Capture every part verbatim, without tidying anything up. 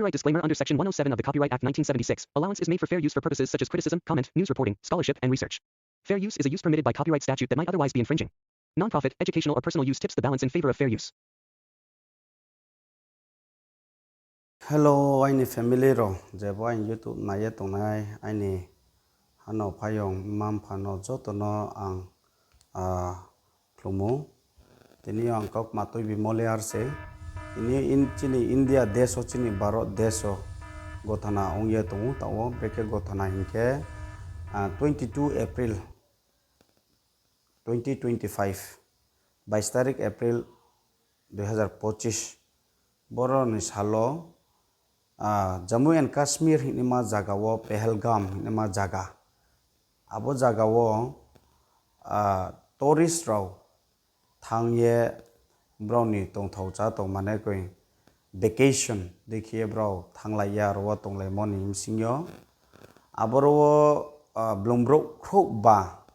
Copyright disclaimer. Under Section one oh seven of the Copyright Act nineteen seventy-six, allowance is made for fair use for purposes such as criticism, comment, news reporting, scholarship, and research. Fair use is a use permitted by copyright statute that might otherwise be infringing. Non-profit, educational, or personal use tips the balance in favor of fair use. Hello, aini family rok, jebo aini YouTube naiye tongnai, aini hano phayong mma mpha no joto no ang ah khlumo. Tini ang kok matwi bi moliar se. Tini in chini India desh o, chini Bharat desh o gothana ongye tongo, tao beke gothana hinkhe ah twenty two April twenty twenty five, bais tarik April dui hazar pochis, boroni salo ah Jammu and Kashmir hinima jaga o, Pahalgam hinima jaga, abo jaga o ah tourist rok thangye brokni tongthok chatok mane koi vacation dekhiye brok thanglaiya aro o tonglaimoni bsingyo. Aboro o ah blongbrok khorokba,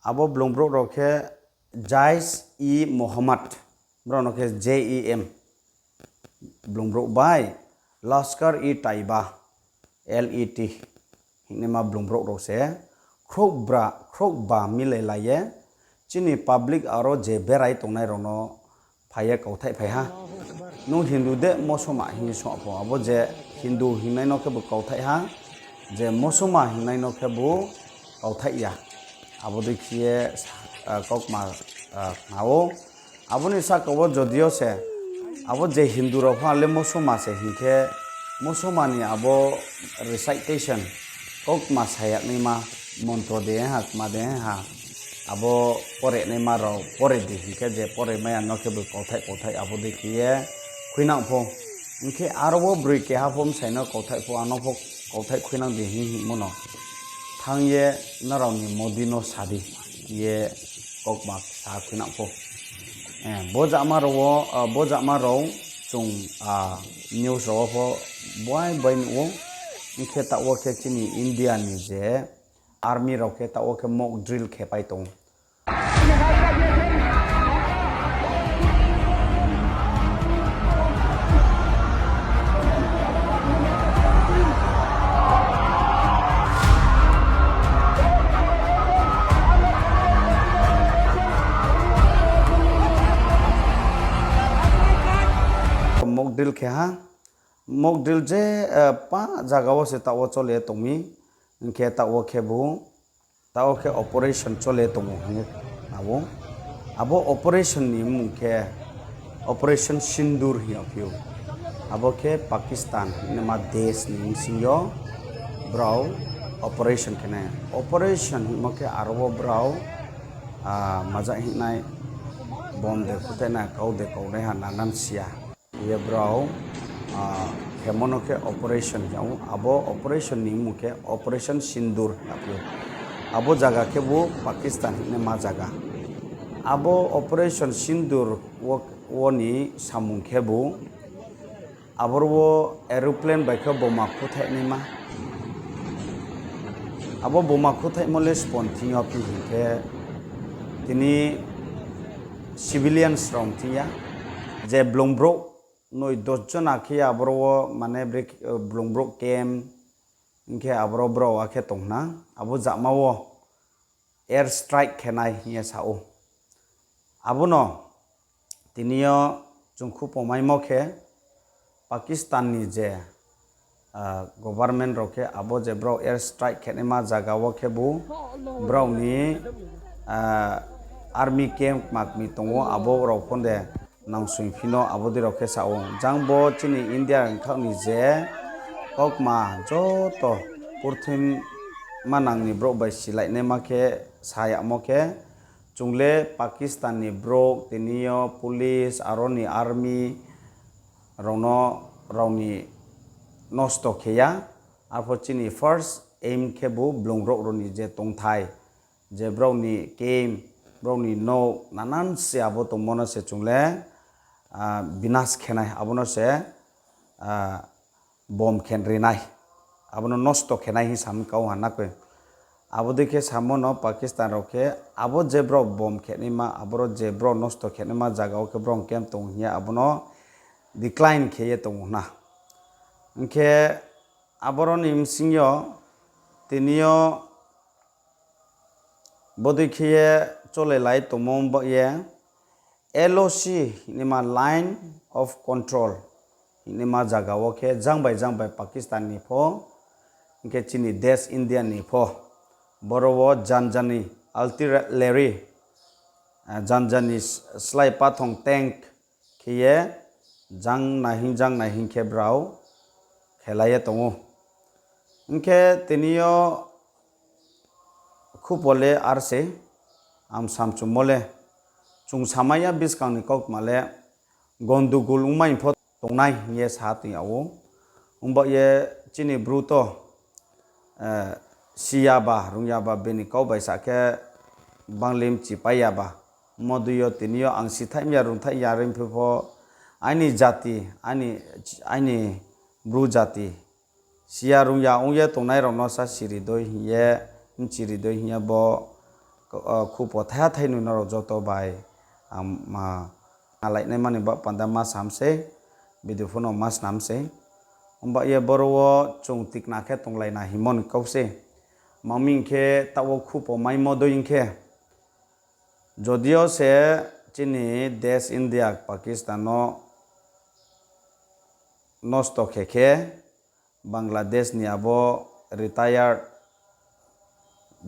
abo blongbrok rok khe Jaish-e-Mohammed, brokno khe J E M blongbrok bai Lashkar-e-Taiba, L E T hinima blongbrok rok se khorokbra khorokba milai laiye chini public aro je berai tongnai rokno phaiye kauthai phaiha. Nung Hindu de mosoma hinwi songpho, abo je Hindu hingnai no khe bo kauthai ha, je mosoma hingnai no khe bo kauthai ya. Abo dei khiye kokma khnao. Aboni saka o jodio se abo je Hindu rok pha le mosoma se hinkhe mosoma ni abo recitation kokma sayaknai ma montro de ha kma de ha abo pore nai ma rok pore di hinkhe je pore maya no khe bo kauthai kauthai abo dei khiye khuinang pho. Hinkhe aro o bwrwi keha pho bwsai no kauthai pho ano pho kauthai khuinang di hinwi himo no thang ye norok ni Modi no sadi ye kokma sa khuinang pho. Bo jama rok o bo jama rok chwng news rok o pho bai bai nuh o. Hinkhe ta o khe chini India ni je army rok khe ta o khe mock drill khe pai tongo. Mock drill khe ha, mock drill je pa jaga o se ta o chole tongmi, hinkhe ta o khe bo ta o khe operation chole tongo hinwi nao. Abo operation ni bumung khe Operation Sindoor hinya phio. Abo khe Pakistan hinma desh ni bsingyo brao operation khenai. Operation hinma khe aro o brao maja hinai bom de khutenai kau de kaunai ha nanan siya. Ye brao khemono khe operation hinyao. Abo operation ni bumung khe Operation Sindoor hinya phio. Abo jaga khe bo Pakistan hinma jaga. Abo Operation Sindoor o ni samung khe bo aboro o aeroplane bai khe boma khuthai naima. Abo boma khuthaimo le spon thing yo phi hinkhe tini civilians rok thing ya je blongbro noi dos jona khe aboro o mane blongbro camp hinkhe aboro borok akhe tongna abo jama o air strike khenai hinya sa o. Abono tini yo chwng khupo maimo khe Pakistan ni je government rok khe abo je borok air strike khenima jaga o khe bo borok ni army camp makmi tongo abo rok phonde nangsui phino abo dei rok khe sa o. Jang bo chini India wngkhak ni je kokma joto purthima nang ni borok bai silai naima khe sa yamo khe Chwng le Pakistan ni borok tini yo police aro ni army rok no rok ni nosto khe ya. Arpho chini first aim khe bo blongrok rok ni je tongthai je borok ni camp borok ni nok nanan se abo tongmo no se chwng le binas khe nai abo no se bom khen rinai, abono nosto khenai hin samung kau ha nakoi. Abo dei khe samo no Pakistan rok khe abo je borok bom khenima aboro je borok nosto khenima jaga o khe borok camp tongo hiya abono decline khe ye tongo hwna. Hinkhe aboroni bisingyo tinio bodui khiye cholelai tongmo wngbaye L O C hinima line of control hinima jagao khe jang bai jang bai Pakistan ni pho, hinkhe chini desh India ni pho, boro o janjani artillery, ah, janjani s-, slai pathong tank khiye jang nahing jang nahing khe brao khelaiye tongo. Hinkhe tinio khupole arse, ang samchumole, chwng samaya bwskangni kokmale gondogol wngmani pho tongnai hinye sa tong yao. Wngbaye chini bru to, eh, siyaba, rungyaba bini kok bai sa khe banglim chipaiyaba. Modwio tinio ang sithaimya rungthaimya ringphi pho aini jati, aini, aini bru jati. Siya rungya wngye tongnairokno sa siridoi hinye, mchiridoi hinye bo, o, khupo thaya thainwi norok joto bai ang ma, ma lainaimani ba panda ma samse, bidi phano ma snamse. Wngbaye boro o chwng tikna khe tonglaina himoni kokse. Maming khe tao khupo maimo doi hinkhe. Jodio se chini desh India Pakistan no nosto khe khe, Bangladesh ni abo retired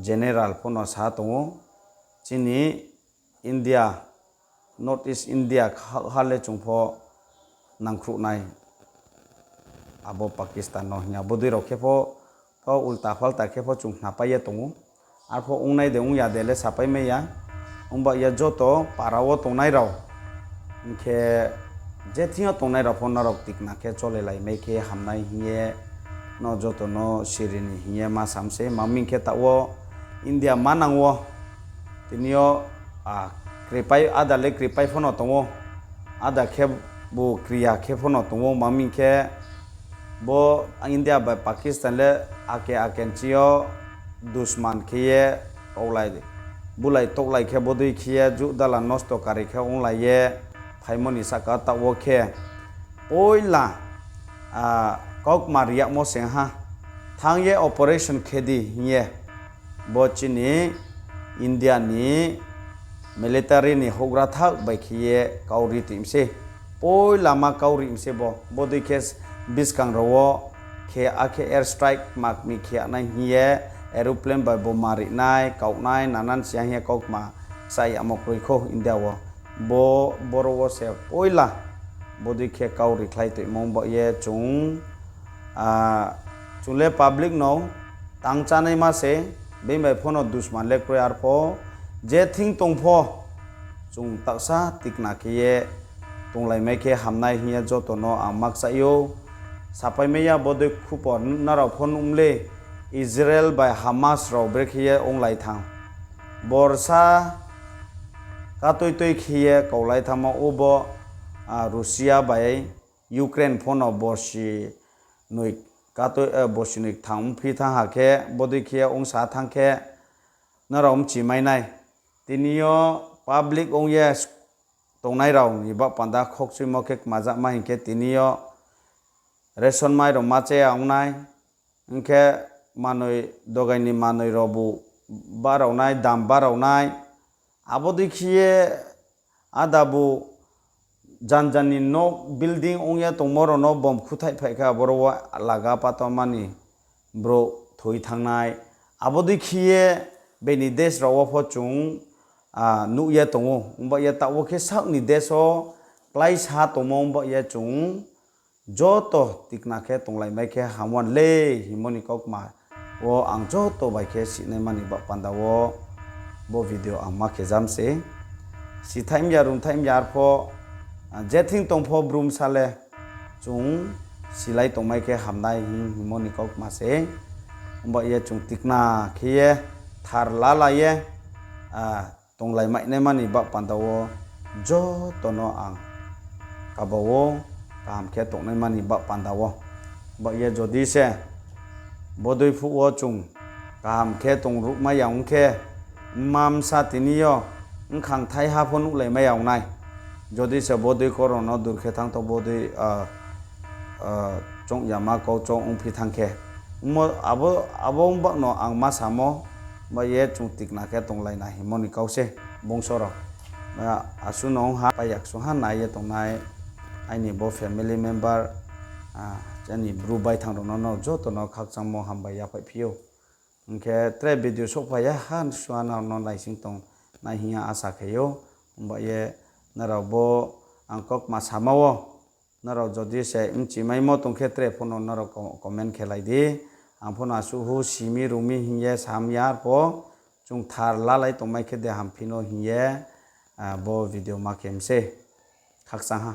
general phano sa tongo, chini India, North East India ha-, hale chwng pho nangkhruknai abo Pakistan no hinya bodui rok khe pho, pho ulta phalta khe pho chwng khna paiya tongo. Arpho wngnai de wngya de le sapai maya. Wngba ya joto para o tongnai rok. Hinkhe je thing yo tongnai rok pho norok tikna khe chole lai mai khe hamnai hiye no joto no sirini hiye ma samse. Maming khe ta o India manang o tini o, ah, kripai ada le kripai phono tongo. Ada khe bo kriya khe phono tongo. Maming khe bo India bai Pakistan le ake ake nchio dusman khiye toklai, bulai toklai khe bodui khiye ju dala nosto kari khe onglaiye phaimoni saka ta o khe poila, ah, kokma riyakmo sengha thangye operation khedi hiye bo chini India ni military ni houhgra thak bai khiye kauri twi mse. Poila ma kauri mse bo. Bodui khe s-, bwskang rok o khe akhe air strike makmi khiya nai hiye aeroplane bai bo ma rinai, kauknai, nanan siya hiye kokma chai amo kwrwi kho India o. Bo, boro o se poila bodui khe kauri khlai twi mung bo ye chwng, ah, chwng le public no tang chanai ma se, bini bai phono dusman le kwrwi arpho je thing tong pho chwng taksa tikna khiye tonglaimai khe hamnai hiya joto no ang makchaio. Sapai maya bodui khupo norok pho nung le Israel bai Hamas rok brekhiye onglai thang. Borsa katwi twi khiye koklai thangma ubo, ah, Russia bai Ukraine phono borsi nwi katwi, eh, borsi nwi thang phi thang ha khe bodui khiye ongsa thang khe norok mchi mai nai. Tini o public ongye tongnai rok ni ba panda khokchwimo khe kwmajakma hinkhe tini o ration mai rok ma chaya wngnai, hinkhe manwi dogai ni manwi rok bo baroknai, dam baroknai, abo dui khiye ada bo jan jan ni nok building ongya tongmo rok no bom khuthai phaikha, aboro o laga patama ni borok thwi thangnai, abo dui khiye bini desh rok o pho chwng, ah, nukya tongo, wngba ya tabuk khe sakni desh o klaisa tongmo wngba ya chwng joto tikna khe tonglaimai khe hamwan le himoni kokma o ang joto bai khe sinai mani ba panda o bo video ang ma khe jam se. Sithai mya rungthai mya arpho, ah, jething tongpho brum sale chwng silai tongmai khe hamnai him-, himoni kokma se. Wngba ye chwng tikna khiye thar lala ye, ah, tonglai mainai mani ba panda o joto no ang kaba o kaham khe tongnai mani ba panda o. Ba ye jodi se bodui phu o chwng kaham khe tong rukmai ya wng khe mamsa tini yo wngkhang thai ha pho nuklai mai ya wngnai. Jodi se bodui koro no dur khe thang to bodui, ah, ah, chong yama kau chong wng phi thang khe. Wngmo abo, abo wng bakno ang ma samo, ba ye chwng tikna khe tong laina himoni kau se bongso rok. Ah, aswk no wng ha, pai yak sung ha nai ye tongnai aini bo family member, ah, ani bru baithang rok no, no joto no khakchangmo hambai yaphai phio. Hwnkhe tre video sok phai ya ha suana no naising tong nai hiya asa khaio. Wngba ye norok bo ang kok ma sama o. Norok jodi se wngchimai mo tong khe tre phano norok co-, comment khe lai di. Ang phano asu hu simi rumi hiye sam yar po. Chwng thar lalai tongmai khe de ham phino hiye, ah, bo video ma khe mse. Khakchang ha.